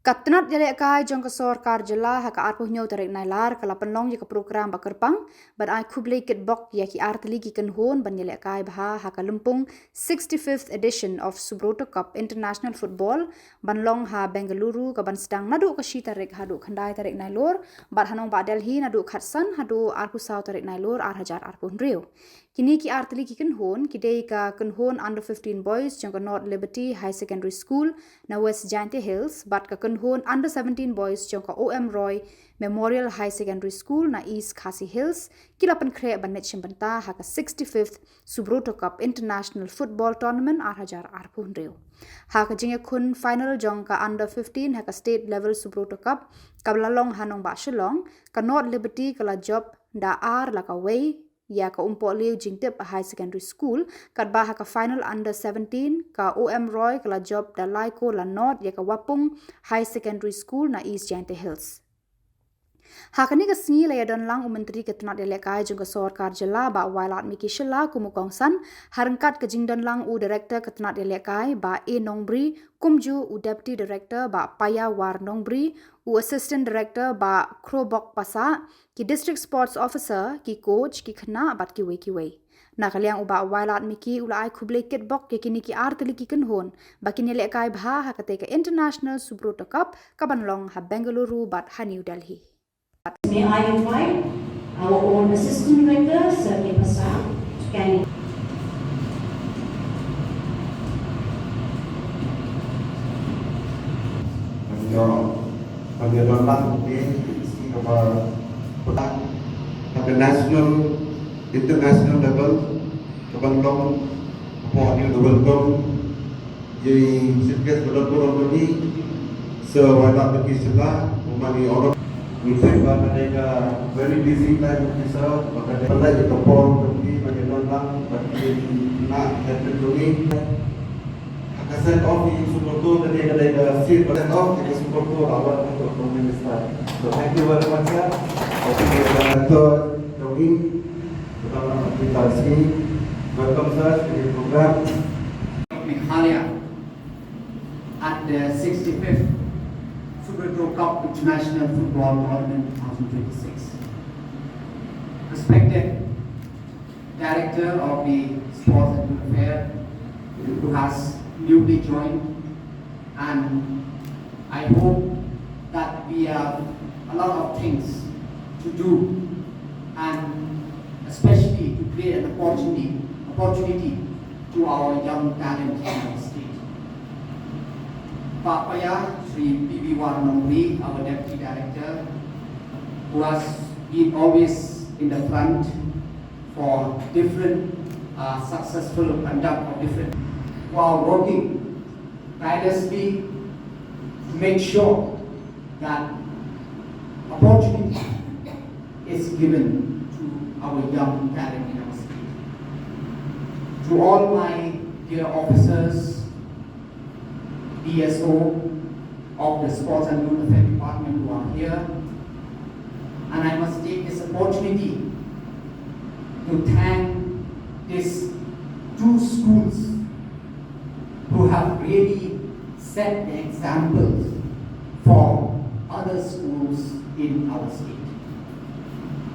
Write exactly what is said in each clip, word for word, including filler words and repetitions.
Ka tnat ïalehkai jong ka sorkar jylla ha ka arphew hynñiew tarik Nailar ka la pynlong ïa ka program ba kyrpang ban ai khublei kitbok ïa ki artylli ki kynhun ban ïalehkai bha ha ka lympung sixty-fifth edition of Subroto Cup International Football ban long ha Bengaluru, ka ban sdang naduh ka shi tarik haduh khyndai tarik Nailur, bad ha nongbah Delhi naduh khatsan haduh arphew saw tarik Nailur ar hajar arphew hynriew. Kine ki artylli ki kynhun ki dei ka kynhun under fifteen boys jong ka North Liberty High Secondary School na West Jaintia Hills bad ka kynhun under seventeen boys jong ka O M Roy Memorial High Secondary School na East Khasi Hills, ki la pynkhreh ban leit shim bynta ha ka sixty-fifth Subroto Cup International Football Tournament ar hajar arphew hynriew. Ha ka jingïakhun final jong ka under fifteen ha ka state level Subroto Cup kaba la long ha nongbah Shillong, ka North Liberty ka la jop da ar la ka wei ïa ka Umpohliew Jingtip High Secondary School, katba ha ka final under seventeen ka O M Roy ka la jop da lai kol la nod ïa ka Wapung High Secondary School na East Jaintia Hills. Ha kane ka sngi la ïadon lang u Myntri ka tnat ïalehkai jong ka sorkar jylla Bah Wailadmiki Shylla kum u kongsan, ha ryngkat ka jingdon lang u Director ka tnat ïalehkai Bah A Nongbri, kumjuh u Deputy Director Bah Paya War Nongbri, u Assistant Director Bah Khrobok Passah, ki District Sports Officer, ki coach, ki khynnah bad kiwei kiwei. Na ka liang u Bah Wailadmiki u la ai khublei kitbok ïa kine ki artylli ki kynhun ba kin ïalehkai bha ha katei ka International Subroto Cup ka ban long ha Bengaluru bad ha New Delhi. May I invite our own Assistant Director, Sir K Passah, to kindly Ngan ïa, ngan ïa don lang, okay, ïa ka sngi kaba pynlong ha ka national, international level, ka ban long hapoh New Delhi. Welcome ïa i Chief Guest ba don burom jong ngi, Sir Wailadmiki Shylla, kumba ngi ong, ngi tip ba ka dei ka very busy time jong phi, Sir, ba ka dei ban lait ïa ka por jong phi ban ïa don lang bad ki khynnah ki khynnah jong ngi. Ha ka send off ïa i Subroto, ka dei, ka dei ka send off ïa i Subroto, la wan ka Prime Minister. So thank you very much, sir. Thank you, Director jong ngi. Welcome, sir, to the program. Meghalaya at the sixty-fifth Subroto Cup International Football Tournament twenty twenty-six. Respected Director of the Sports and Youth Affairs, who has newly joined, and I hope that we have a lot of things to do, and especially to create an opportunity, opportunity to our young talent in our state. Pak Paya, Shri P B War Nongbri, our Deputy Director, who has been always in the front for different uh, successful conduct of different, who are working tirelessly to make sure that opportunity is given to our young talent in our state. To all my dear officers, D S O of the Sports and Youth Affairs Department who are here. And I must take this opportunity to thank these two schools who have really set the examples for other schools in our state.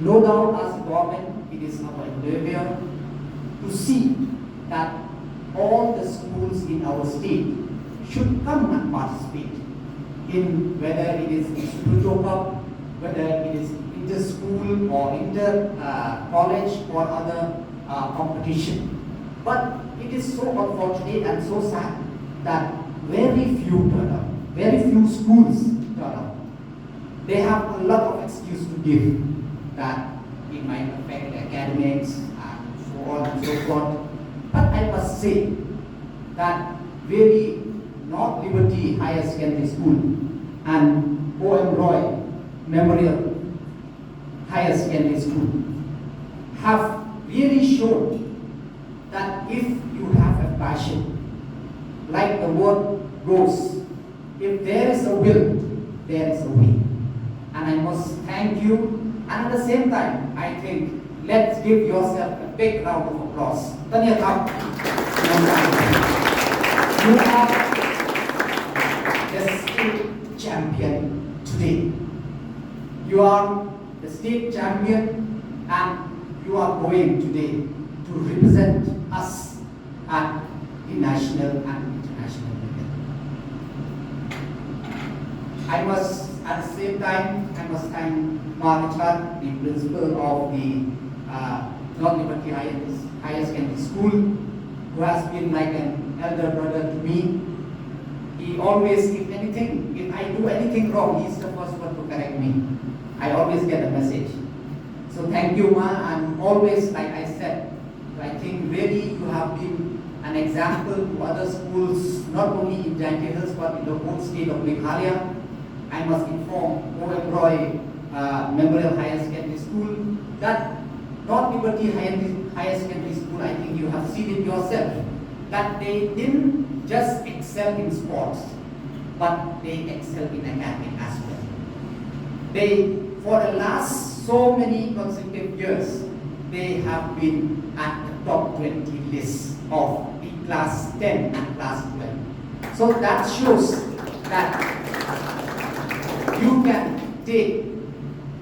No doubt, as a government, it is our endeavor to see that all the schools in our state should come and participate in, whether it is in Subroto Cup, whether it is inter-school or inter-college or other uh, competition. But it is so unfortunate and so sad that very few turn up, very few schools turn up. They have a lot of excuse to give, that it might affect the academics and so on and so forth. But I must say that really North Liberty Higher Secondary School and O M Roy Memorial Higher Secondary School have really shown that if you have a passion, like the word goes, if there is a will, there is a way. And I must thank you. And at the same time, I think, let's give yourself a big round of applause. Tanya Thap. You are the skilled champion today. You are the state champion and you are going today to represent us at the national and international level. I must, at the same time, I must thank Ma Richard, the principal of the uh, North Liberty Higher, Higher Secondary School, who has been like an elder brother to me. He always, if anything, if I do anything wrong, he's the first one to correct me. I always get a message. So thank you, Ma. I'm always, like I said, I think really you have been an example to other schools, not only in Jaintia Hills but in the whole state of Meghalaya. I must inform O M Roy uh, Memorial Higher Secondary School that North Liberty Higher, Higher Secondary School, I think you have seen it yourself, that they didn't just excel in sports, but they excel in academic as well. They, for the last so many consecutive years, they have been at the top twenty list of the class ten and class twelve. So that shows that you can take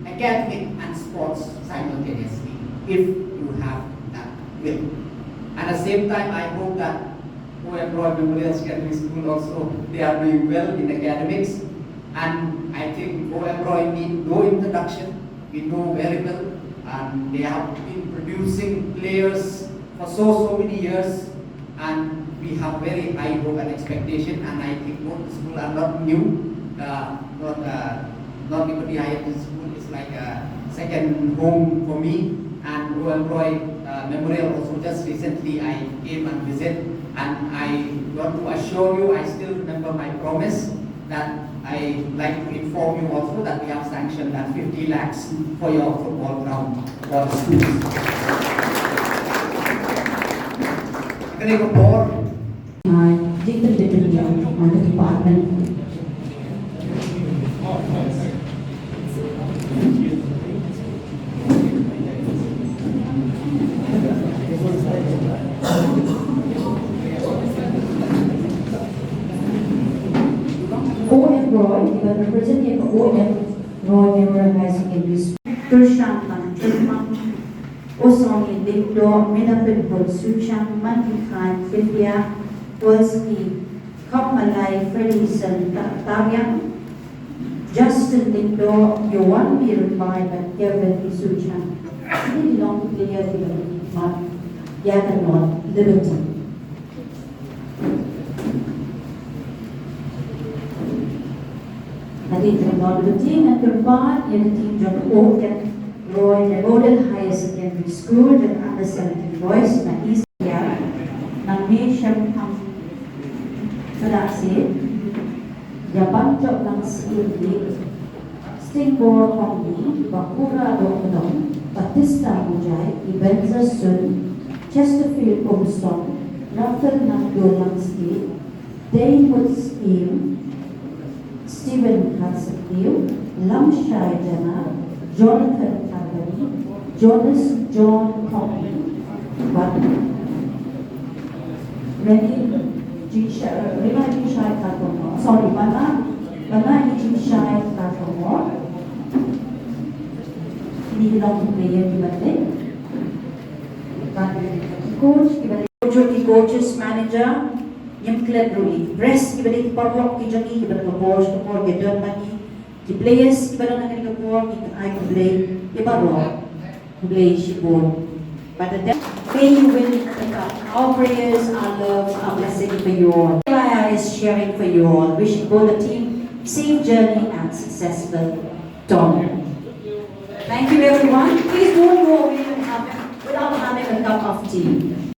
academic and sports simultaneously if you have that will. At the same time, I hope that O M Roy Memorial Secondary School also, they are doing well in academics. And I think O M Roy need no introduction. We know very well. And they have been producing players for so, so many years. And we have very high hope and expectation. And I think both the school are not new. Uh, not, uh, North Liberty Higher School is like a second home for me. And O M Roy uh, Memorial also, just recently I came and visit. And I want to assure you, I still remember my promise that I like to inform you also that we have sanctioned that fifty lakhs for your football ground for the schools. Kane ka por. Ai, jingpynbeit ïa ka department. O M Roy, kiba represent ïa ka O M Roy Memorial High Secondary School. Turshan Tang Chyrmang, Usongi Dingdo, Minapin Pun Suchang, Manki Khan Pindia, Wolski, Kham Malai, Freddy Sen Ta-, Tariang, Justin Dingdo, Yowan Birubai, bad Kevin Suchang. Kine ki long ki player kiba mat ïa ka North Liberty. Hadien jong North Liberty ngan kyrpad ïa ka team jong O M Roy Memorial Higher Secondary School jong under seventeen boys na East Khasi Hills. Nang me shem am pada se ïa ban jop nang sien di Stingbor Hongni, Bakura Dokdong, Batista Mujai, Ebenezer Sun, Chesterfield Umsong, Rafael Nangdo Langsti, Daywood Skim, Stephen Kharsaktiew, Lamshai Jana, Jonathan Karbani, Jonas John Copley, bad Reni Jingshai, Rena Jingshai Kharkongor, sorry, Bana, Bana Jingshai Kharkongor. Kine ki long ki player kiba dei. Bad ki coach kiba dei. Coach, ki coaches, manager, ngim klet ruh ïa ki press kiba dei, ki paralok ki jong ngi kiba dei ka bor, ka bor ki don bad ngi, ki players kiba don ha kane ka por, ngi ai khublei ïa baroh. Khublei shibun. But the, may you win the cup. Our prayers, our love, our blessing for you all. Raya is cheering for you all. Wishing both the team safe journey and successful tournament. Thank you, everyone. Please don't go away and have, without having a cup of tea.